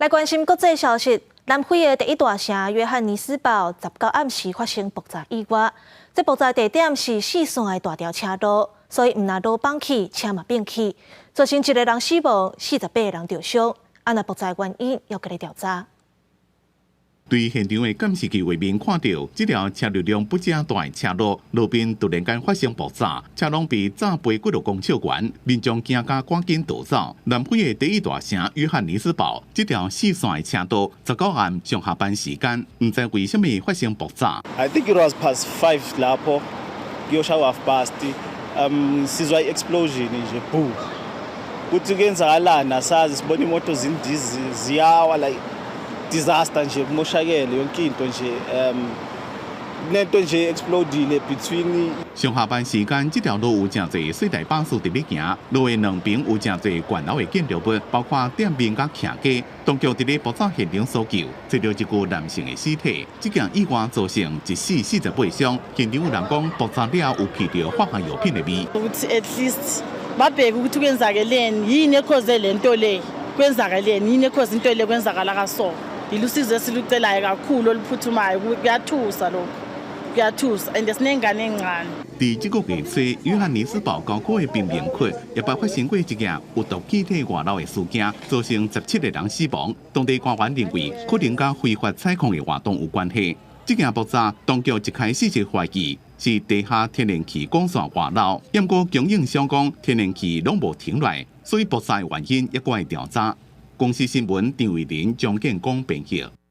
來關心國際消息，南非的第一大城約翰尼斯堡19暗時發生爆炸意外。這爆炸地點是四線的大條車路，所以毋但路崩去，車嘛變去，造成一個人死亡，48個人著傷。啊，那爆炸原因猶閣咧調查。對現場的監視器畫面看到，這條車流量不正大的車路路邊突然間發生爆炸，車攏被炸飛幾落公尺遠，民眾驚甲趕緊逃走。南非的第一大城約翰尼斯堡，這條四線的車道，19暗上下班時間，毋知為啥物發生爆炸。 I think it was past 5 lapho kuyoshaya half past sizwa i-explosion nje, boom. Kuthi kuyenzakalani asazi, sibona imoto zindiza ziyawa, like disaster nje, kumoshakele yonke into nje, kunento nje explodile between 上下班時間，這條路有誠濟細台巴士佇咧行，路的兩邊有誠濟懸樓的建築物，包括店面佮徛家。當局佇咧爆炸現場搜救，找著一具男性的屍體。這件意外造成一死48傷。現場有人講，爆炸了有聞著化學藥品的味。 Ukuthi at least babheke ukuthi kwenzakeleni, yini e-cause le nto le, kwenzakaleni, yini e-cause into le kwenzakala kaso. Ilusizo esilucelayo kakhulu oluphuthumayo, kuyathusa lokho, kuyathusa and sinengane encane. 佇這個月初，約翰尼斯堡郊區的貧民窟也捌發生過一件有毒氣體外漏的事件，造成17個人死亡。當地官員認為，可能佮非法採礦的活動有關係。這件爆炸，當局一開始就懷疑是地下天然氣管線外漏，毋過供應商講天然氣攏無停落來，所以爆炸的原因猶閣愛調查。公視新聞張偉林、張建光編譯。